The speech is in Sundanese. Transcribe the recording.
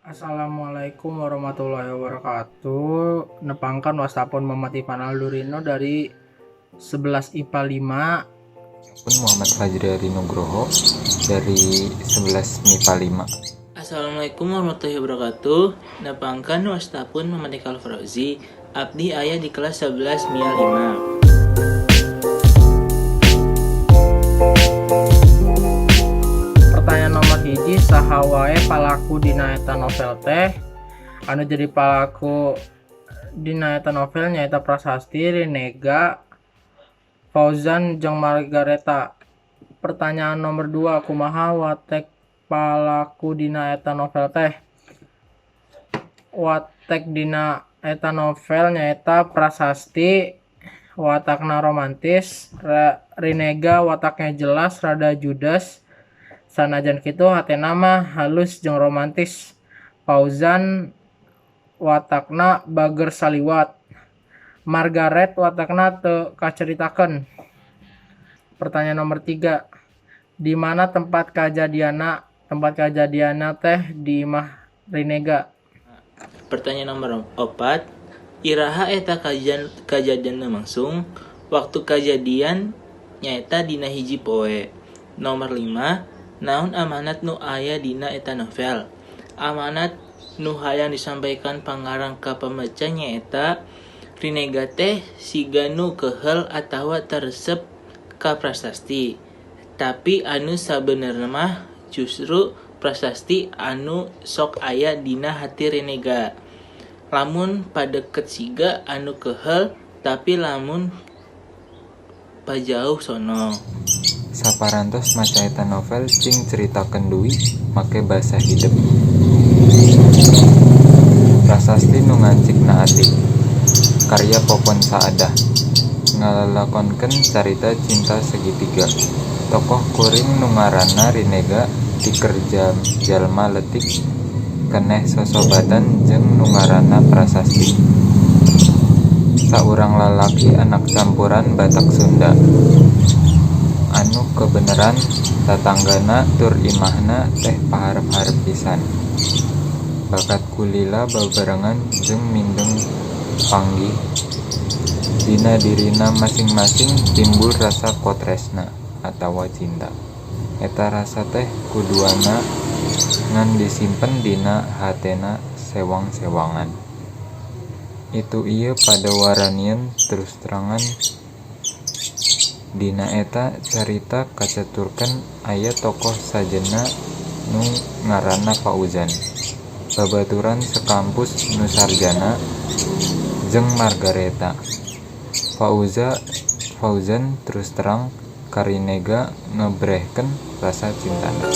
Assalamualaikum warahmatullahi wabarakatuh. Nepangkeun, wasta pun Muhammad Ivan Aldurino dari 11 IPA 5. Pun Muhammad Fajri Ari Nugroho dari 11 MIPA 5. Assalamualaikum warahmatullahi wabarakatuh. Nepangkeun, wasta pun Muhammad Iqbal Fauzi. Abdi aya di kelas 11 MIA 5. Pertanyaan nomor 1, saha wae palaku dina eta novel teh? Anu jadi palaku dina eta novel nyaeta Prasasti, Rinega, Fauzan jeung Margareta. Pertanyaan nomor 2, kumaha watek palaku dina eta novel teh? Watek dina eta novel nyaeta Prasasti watakna romantis, Rinega watakna jelas rada judes, sanajan kitu hatena mah halus jeung romantis. Fauzan watakna bager saliwat. Margaret watakna teu kacaritakeun. Pertanyaan nomor 3, di mana tempat kajadianna? Tempat kajadianna teh di imah Rinega. Pertanyaan nomor 4, iraha eta kajadian lumangsung? Waktu kajadian nyaeta dina hiji poe. Nomor 5, naon amanat nu aya dina eta novel? Amanat nu hayang disampaikan pangarang ka pamaca nyaeta Rinega teh siga nu keuheul atawa teu resep ka Prasasti. Tapi anu sabenerna mah justru Prasasti anu sok aya dina hati Rinega. Lamun padeket siga anu keuheul, tapi lamun pajauh sono. Saparantos maca eta novel, cing caritakeun deui make basa hidep. Prasasti Nu Ngancik Na Ati karya Popon Saadah ngalalakonkeun carita cinta segitiga. Tokoh kuring nu ngaranna Rinega ti keur jalma leutik keneh sosobatan jeung nu ngaranna Prasasti. Saurang lalaki anak campuran Batak Sunda anu kebeneran tatanggana tur imahna teh paharep-harep pisan. Bakat kulila babarengan jeung mindeng panggih. Dina dirina masing-masing timbul rasa kotresna atawa cinta. Eta rasa teh kuduana ngan disimpen dina hatena sewang-sewangan. Itu ieu pada waranieun terus-terangan. Dina eta carita kacaturkeun aya tokoh sejenna nu ngaranna Fauzan, babaturan sakampus nu sarjana, jeung Margareta. Fauzan terus terang ka Rinega ngebrehkeun rasa cintana.